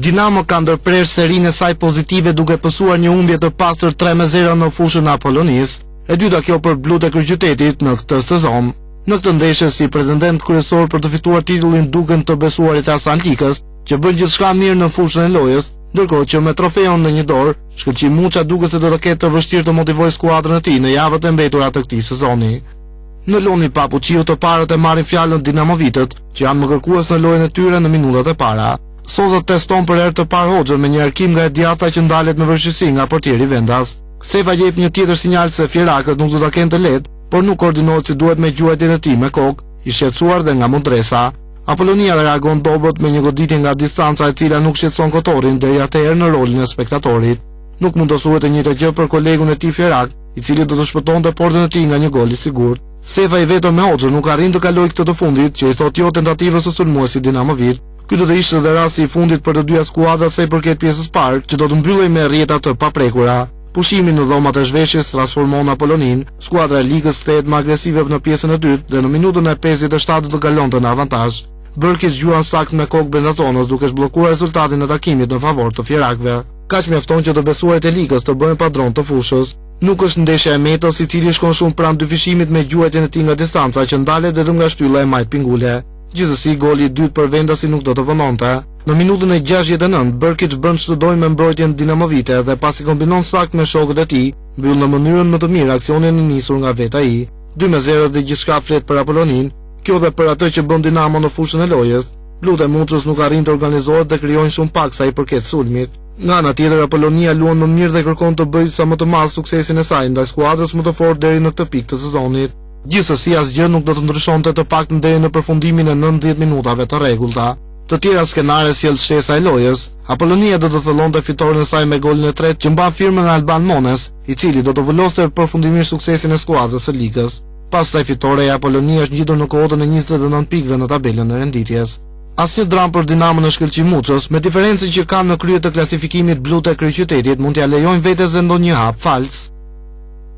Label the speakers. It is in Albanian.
Speaker 1: Dinamo ka ndërprerë serinë e saj pozitive duke pësuar një humbje të pastër 3-0 në fushën e Apolonisë. E dyta kjo për blutë e kryeqytetit në këtë sezon. Në këtë ndeshje si pretendent kryesor për të fituar titullin duken të besuarit e Hasan Likës, që bëjnë gjithçka mirë në fushën e lojës, ndërkohë që me trofeun në një dorë, Shkëlqim Muça duket se do të ketë të vështirë të motivojë skuadrën e tij në javët e mbetura të këtij sezoni. Në Loni Papuçiu të parët e marrin fjalën dinamovitët, që janë më kërkues në lojën e tyre në minutat e para. Soza teston për herë të parë Hoxhën me një harkim nga e djathta që ndalet me vështirësi nga portieri vendas. Sefa jep një tjetër sinjal se fierakët nuk do ta kenë të lehtë, por nuk koordinohet si duhet me gjuajtjen e tij me kokë, i shqetësuar dhe nga Mundresa. Apolonia reagon dobët me një goditje nga distanca e cila nuk shqetëson Kotorrin deri atëherë në rolin e spektatorit. Nuk mund të thuhet e njëjta gjë për kolegun e tij fierak, i cili do të shpëtonte portën e tij nga një gol i sigurt. Sefa i vetëm me Hoxhën nuk arrin të kalojë këtë të fundit, që i thotë jo tentativës së sulmuesit dinamovit. Ky do të ishte dhe rasti i fundit për të dyja skuadrat sa i përket pjesës parë, që do të mbyllej me rrjeta të paprekura. Pushimi në dhomat e zhveshjes transformon Apoloninë, skuadra e Likës kthehet më agresive në pjesën e dytë dhe në minutën e 57 do të kalonte në avantazh. Bërkiç gjuan saktë me kokë brenda zonës duke zhbllokuar rezultatin e takimit në favor të fierakëve. Kaq mjafton që të besuarit e Likës të bëhen padron të fushës. Nuk është ndeshja e Metës, i cili shkon shumë pranë dyfishimit me gjuajtjen e tij nga distanca që ndalet vetëm nga shtylla e majtë pingule. Gjithsesi, goli i dytë për vendasin nuk do të vononte. Në minutën e 69, Bërkiç bën ç'të dojë me mbrojtjen dinamovite dhe pasi kombinon saktë me shokët e tij, mbyll në mënyrën më të mirë aksionin e nisur nga vetë ai. 2-0 dhe gjithçka flet për Apoloninë, kjo dhe për atë që bën Dinamo në fushën e lojës. Blutë e Muçës nuk arrijnë të organizohet dhe krijojnë shumë pak sa i përket sulmit. Nga ana tjetër, Apolonia luan më mirë dhe kërkon të bëjë sa më të madh suksesin e saj ndaj skuadrës më të fortë deri në këtë pikë të sezonit. Gjithsesi asgjë nuk do të ndryshonte të paktën deri në përfundimin e 90 minutave të rregullta. Të tjera skenare sjell shtesa e lojës. Apolonia do të thellonte fitoren e saj me golin e tretë që mban firmën e Alban Mones, i cili do të vuloste përfundimisht suksesin e skuadrës së Likës. Pas kësaj fitoreje Apolonia është ngjitur në kuotën e 29 pikëve në tabelën e renditjes. Asnjë dramë për Dinamon e Shkëlqim Muçës, me diferencën që kanë në krye të klasifikimit blutë e kryeqytetit mund t'ia lejojnë vetes dhe ndonjë hap fals.